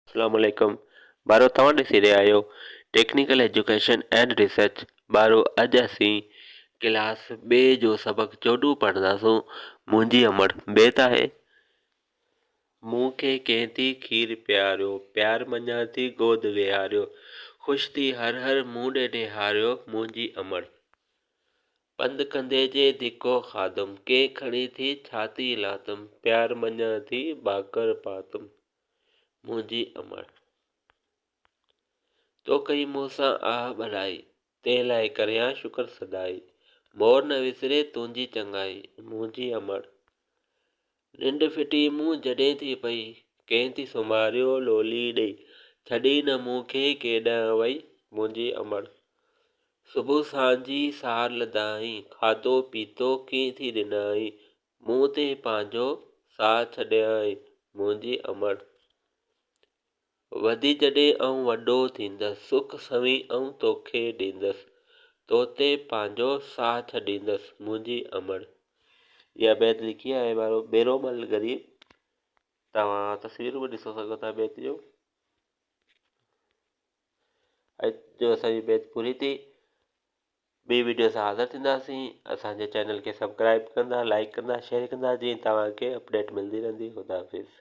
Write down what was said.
اسلام عليڪم ٻارو توهان ڏسي رهيا آهيو ٽيڪنيڪل ايجوڪيشن اينڊ ريسرچ ٻارو اڄ اسين ڪلاس ٻئي جو سبق چوڏهون پڙهنداسون منهنجي امڙ بيت آهي مون کي ڪنهن ٿي کير پياريو پيار منجهان ٿي گود ويهاريو خوش ٿي هر هر مون ڏي نهاريو منهنجي امڙ پنڌ ڪندي جي ڌڪو کاڌم ڪنهن کڻي ٿي ڇاتي لاتم پيار منجهان ٿي ڀاڪر پاتم منهنجي امڙ! تو ڪئي مون سان آهه ڀلائي، تنهن لاء ڪريان شڪر سدائي. مور نه وسري تنهنجي چڱائي، منهنجي امڙ! ننڊ ڦٽي مون جڏهن ٿي پئي، ڪنهن ٿي سمهاريو لولي ڏئي. ڇڏي نه مون کي ڪيڏانهن وئي، منهنجي امڙ! صبح سانجهي سار لڌائين، کاڌو پيتو ڪيئن ٿي ڏنائين. مون تي پنهنجو ساهه ڇڏيائين، منهنجي امڙ! وڌي جڏهن آئون وڏو ٿيندس، سک سوين آئون توکي ڏيندس، توتي پنهنجو ساهه ڇڏيندس، منهنجي امڙ! اها بيت لکي آهي ٻارو ڀيرومل غريب. توهان تصويرون به ڏسو سگهو ٿا بيت جو. اڄ جو اسان جي بيت پوري ٿي. ٻي وڊيو سان حاضر ٿينداسين اسان جي چينل کي سبسڪرائب ڪندا لائڪ ڪندا شيئر ڪندا جيئن توهان کي اپڊيٽ ملندي رهندي خدا حافظ.